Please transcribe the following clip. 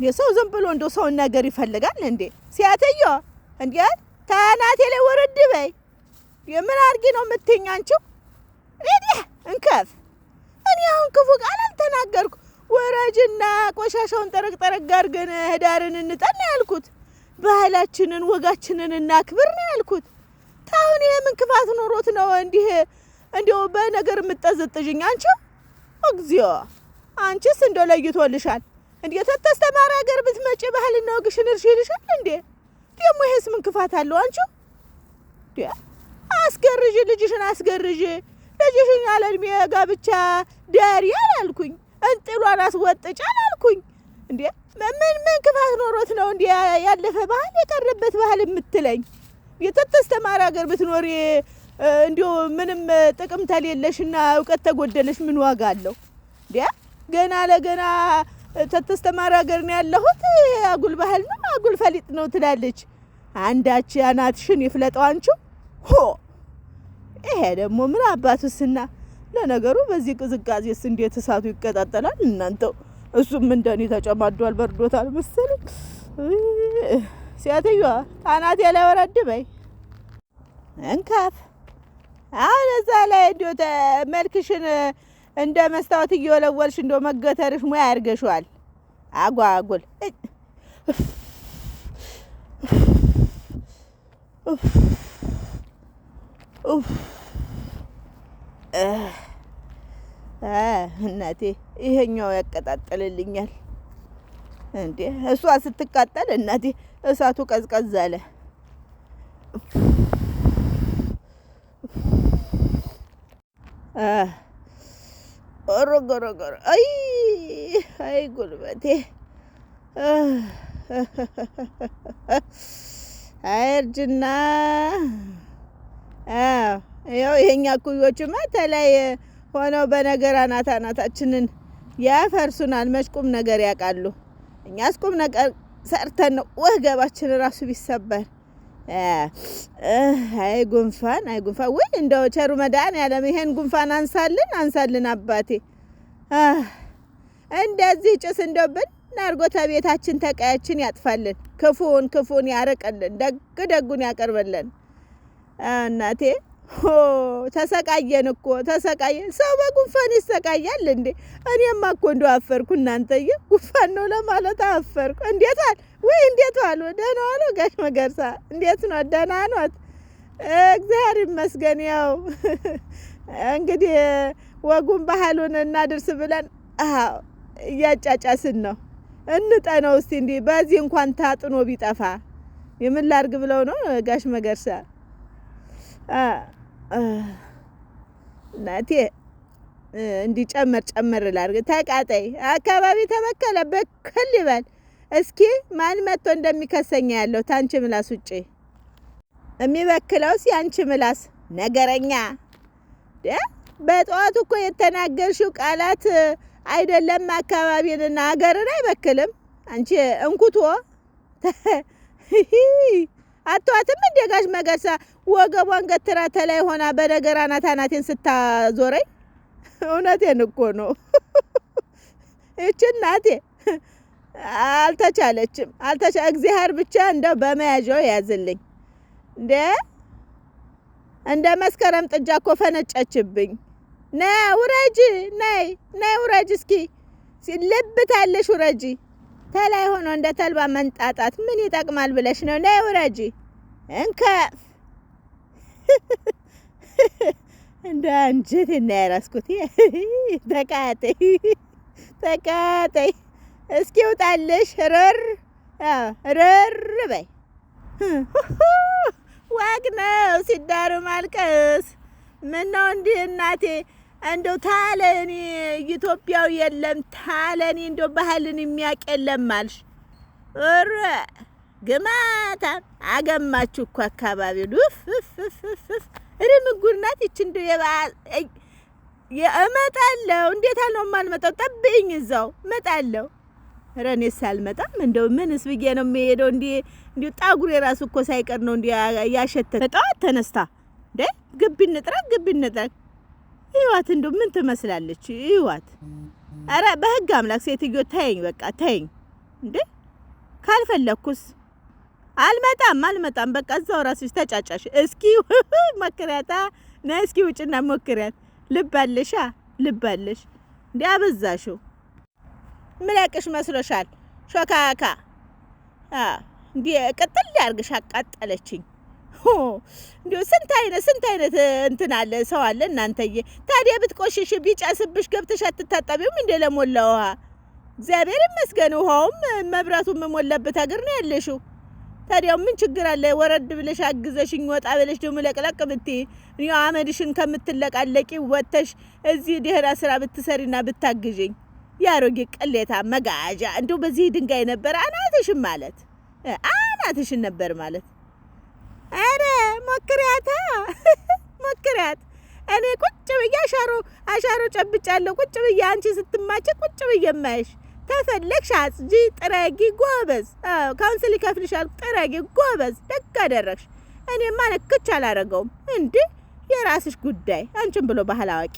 የሰው ዝም ብሎ እንደው ሰውን ነገር ይፈልጋል እንዴ? ሲያትዮ እንዴ ተናቴ ላይ ወረድ በይ። የምን አድርጊ ነው የምትይኝ አንቺው? እኔ እንከፍ እኔ አሁን ክፉ ቃል አልተናገርኩ። ወረጅና ቆሻሻውን ጠረቅ ጠረቅ አድርገን ህዳርን እንጠን ነው ያልኩት። ባህላችንን ወጋችንን እናክብር ነው ያልኩት። ታሁን ይሄ ምን ክፋት ኖሮት ነው እንዲህ እንዲው በነገር የምትጠዘጥዥኝ አንቺው? እግዚኦ አንቺስ እንደው ለይቶልሻል። እንዴ ተተስተማረ ሀገር ብትመጪ ባህልና ወግሽን እርሺ ይልሻል እንዴ? ደግሞ ይሄስ ምን ክፋት አለው አንቺው? አስገርዥ ልጅሽን አስገርዥ ልጅሽን ያለ እድሜ ጋብቻ ዳሪ አላልኩኝ። እንጥሏን አስወጥጭ አላልኩኝ። እንዴ ምን ምን ክፋት ኖሮት ነው እንዴ ያለፈ ባህል የቀረበት ባህል የምትለኝ? የተተስተማረ ሀገር ብትኖሪ እንዲሁ ምንም ጥቅም ተሌለሽና እውቀት ተጎደለሽ ምን ዋጋ አለው? እንዴ ገና ለገና ተተስተማረ ሀገር ነው ያለሁት አጉል ባህል ነው አጉል ፈሊጥ ነው ትላለች። አንዳች አናትሽን ይፍለጠው አንቺው። ሆ ይሄ ደግሞ ምን አባቱስና። ለነገሩ በዚህ ቅዝቃዜስ እንዴት እሳቱ ይቀጣጠላል? እናንተው እሱም እንደኔ ተጨማዷል፣ በርዶታል መሰለኝ። ሴትዮዋ ታናቴ ላይ ወረድ በይ እንከፍ። አሁን እዛ ላይ እንዲሁ መልክሽን እንደ መስታወት እየወለወልሽ እንደው መገተርሽ ሙያ ያርገሽዋል። አጓጉል እናቴ ይሄኛው ያቀጣጥልልኛል እንዴ! እሷ ስትቃጠል እናቴ እሳቱ ቀዝቀዝ አለ። ኦሮጎሮጎሮ አይ አይ ጉልበቴ አይ እርጅና። ይኸው የኛ እኩዮችማ ተላይ ሆነው በነገር አናት አናታችንን ያፈርሱናል። መች ቁም ነገር ያውቃሉ? እኛስ ቁም ነገር ሰርተን ነው ወገባችን ራሱ ቢሰበር። አይ ጉንፋን፣ አይ ጉንፋን! ወይ እንደው ቸሩ መድኃኒዓለም ይሄን ጉንፋን አንሳልን፣ አንሳልን አባቴ። እንደዚህ ጭስ እንደው ብን አድርጎ ተቤታችን ተቀያችን ያጥፋልን፣ ክፉን ክፉን ያርቅልን፣ ደግ ደጉን ያቀርብልን። እናቴ ተሰቃየን እኮ ተሰቃየን። ሰው በጉንፋን ይሰቃያል እንዴ? እኔማ እኮ እንደው አፈርኩ እናንተዬ፣ ጉንፋን ነው ለማለት አፈርኩ። እንዴት ዋል ወይ እንዴት ዋሉ? ደህና ዋሉ ጋሽ መገርሳ? እንዴት ነው? ደህና ኖት? እግዚአብሔር ይመስገን። ያው እንግዲህ ወጉን ባህሉን እናድርስ ብለን አዎ እያጫጫስን ነው። እንጠነው እስቲ እንዲህ በዚህ እንኳን ታጥኖ ቢጠፋ የምን ላድርግ ብለው ነው ጋሽ መገርሳ። እናቴ እንዲህ ጨመር ጨመር ላድርግ። ተቃጠይ አካባቢ ተበከለ በክል ይበል። እስኪ ማን መጥቶ እንደሚከሰኛ ያለው ታንቺ ምላስ ውጪ የሚበክለውስ ያንቺ ምላስ ነገረኛ። በጠዋቱ እኮ የተናገርሽው ቃላት አይደለም አካባቢንና ሀገርን አይበክልም። አንቺ እንኩቶ አቷትም እንደ ጋሽ መገርሳ ወገቧን ገትራ ተላይ ሆና በነገር አናት አናቴን ስታዞረኝ እውነቴን እኮ ነው። ይህች እናቴ አልተቻለችም። እግዚአብሔር ብቻ እንደው በመያዣው ያዝልኝ። እንደ እንደ መስከረም ጥጃ እኮ ፈነጨችብኝ። ነይ ውረጂ፣ ነይ ነይ ውረጂ፣ እስኪ ልብ ታለሽ ውረጂ። ተላይ ሆኖ እንደ ተልባ መንጣጣት ምን ይጠቅማል ብለሽ ነው? ነይ ውረጂ። እንከፍ እንደ አንጀት እና ያራስኩት። ተቃጠይ ተቃጠይ። እስኪ ውጣልሽ። ርር ርር በይ። ዋግ ነው ሲዳሩ ማልቀስ። ምነው እንዲህ እናቴ እንደው ታለኔ ኢትዮጵያው የለም ታለኔ እንደው ባህልን የሚያውቅ የለም አልሽ። ኧረ ግማታ አገማችሁ እኮ አካባቢውን። ኡፍ ኡፍ ኡፍ ኡፍ! ኧረ ምን ጉድ ናት ይቺ! እንደው እመጣለሁ። እንዴት አልነው የማልመጣው? ጠብቂኝ እዛው እመጣለሁ። ኧረ እኔስ አልመጣም። እንደው ምንስ ብዬ ነው የምሄደው? እንዲህ እንዲሁ ጠጉሬ ራሱ እኮ ሳይቀር ነው እንዲህ ያሸተተ። ጠዋት ተነስታ እንዴ ግቢ እንጥረግ ግቢ እንጥረግ። ይዋት እንደው ምን ትመስላለች? ይዋት። ኧረ በህግ አምላክ ሴትዮ ተይኝ፣ በቃ ተይኝ። እንዴ? ካልፈለግኩስ አልመጣም፣ አልመጣም። በቃ እዛው ራስሽ ተጫጫሽ። እስኪ ሞክሪያታ፣ ነይ እስኪ ውጭና ሞክሪያት። ልብ አለሻ፣ ልብ አለሽ እንዴ? አበዛሽው። ምለቅሽ መስሎሻል? ሾካካ እንዲ ቅጥል ያርግሽ። አቃጠለችኝ። እንዲሁ ስንት አይነት እንትን አለ፣ ሰው አለ እናንተዬ። ታዲያ ብትቆሽሽ ቢጨስብሽ ገብተሽ አትታጠቢውም እንዴ ለሞላ ውሃ? እግዚአብሔር ይመስገን ውሃውም መብራቱም የሞላበት ሀገር ነው ያለሽው። ታዲያው ምን ችግር አለ? ወረድ ብለሽ አግዘሽኝ ወጣ ብለሽ ደግሞ ለቅለቅ ብትይ፣ አመድሽን ከምትለቃለቂ ወጥተሽ እዚህ ደህና ስራ ብትሰሪና ብታግዥኝ። የአሮጌ ቅሌታ መጋዣ፣ እንዲሁ በዚህ ድንጋይ ነበር አናትሽን ማለት፣ አናትሽን ነበር ማለት። ኧረ ሞክሪያታ፣ ሞክሪያት። እኔ ቁጭ ብዬ አሻሮ አሻሮ ጨብጫለሁ። ቁጭ ብዬ አንቺ ስትማች ቁጭ ብዬ የማይሽ። ተፈለግሽ አጽጂ፣ ጥረጊ፣ ጎበዝ። Council ይከፍልሻል፣ ጥረጊ፣ ጎበዝ። ደግ አደረግሽ። እኔማ ነክች አላረገውም እንዴ፣ የራስሽ ጉዳይ። አንቺን ብሎ ባህል አዋቂ።